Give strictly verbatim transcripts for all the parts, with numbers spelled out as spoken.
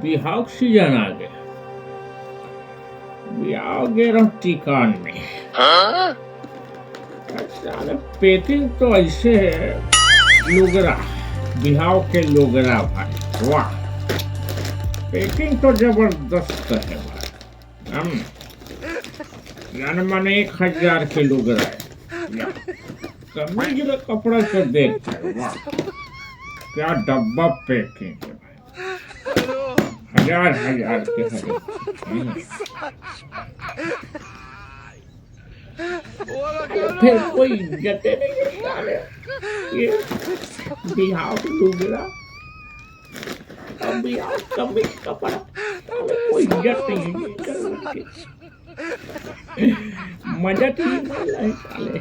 बिहाव के सीजन आ गया। बिहाव गे रहूं टीकान में। हाँ? साले, packing तो ऐसे है, लुगरा, बिहाव के लुगरा भाई, वाह, packing तो जबरदस्त है भाई। हम जाने माने एक हजार के लुगरा है, या कमीज रे कपड़ा तो देख, वाह, क्या डब्बा packing है भाई, हजार हजार के हरे। हम्म। अरे, फिर कोई इज्जत नहीं है साले। ये बिहाव लुगरा, अब बिहाव कमीज कपड़ा, साले कोई इज्जत नहीं है। मजा तो ये वाला है साले,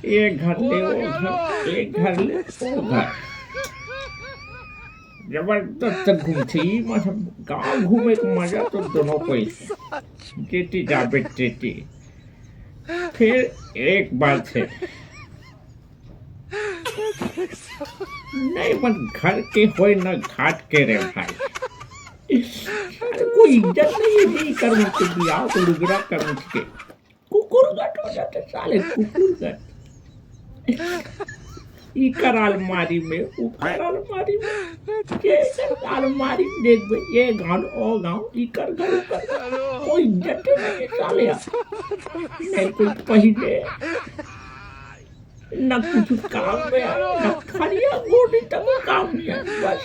ये घर ले वो घर, ये घर ले वो घर। जबरदस्त घूमथे ई, मतलब, गांव घूमे के मजा तो दोनों कोई से। जेती जाबे तेती। फिर एक बात है, नहीं मन घर के होय न घाट के रे भाई। अरे कोई इज्जत नहीं है, नहीं कर मुझके बिहाव के लुगरा कर मुझके। कुकुर गट हो जाते साले, कुकुर गट। इकर अलमारी में, उकर अलमारी में, के अलमारी में देखबे, ये गांव, ओ गांव, इकर घर, उकर घर। कोई इज्जत नहीं है साले यार। नहीं कोई पहले, ना कुछ काम में, ना खड़िया गोटी तक काम नहीं है। बस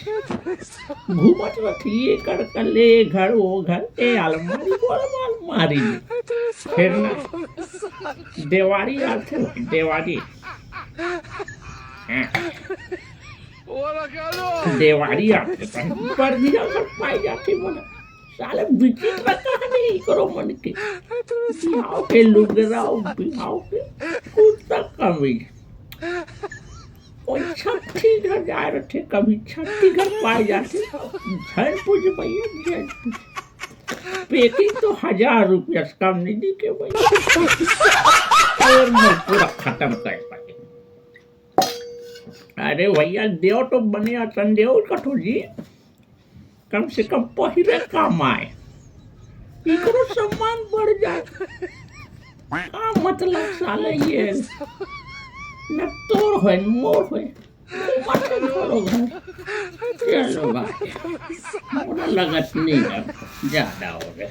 घूमत रहती, ये कर कर ले, घर वो घर, ए अलमारी, वो अलमारी। फिर ना देवारी आथे, देवारी। हाँ। देवारी आथे, पर दिया कर पाई जाती मन। साले विचित्र कहानी करो मन के। बिहाव के लुगरा, बिहाव के कुत्ता कमीज। कोई छट्ठी घर जाए रथे, कभी छट्ठी घर पाए जाथे। झन पूछ भैया, झन पूछ। Packing तो हजार रुपया से कम नहीं दी के भैया। और मैं पूरा खत्म कर पाए। अरे भैया, देव तो बने असन देव कठो जी, कम से कम पहिरे काम आए, इकरो सम्मान बढ़ जाए। का मतलब साले ये, न तोर होय, न मोर होय, मत करो भाई। चलो भाई, मोला लगत नहीं है, ज्यादा हो गया।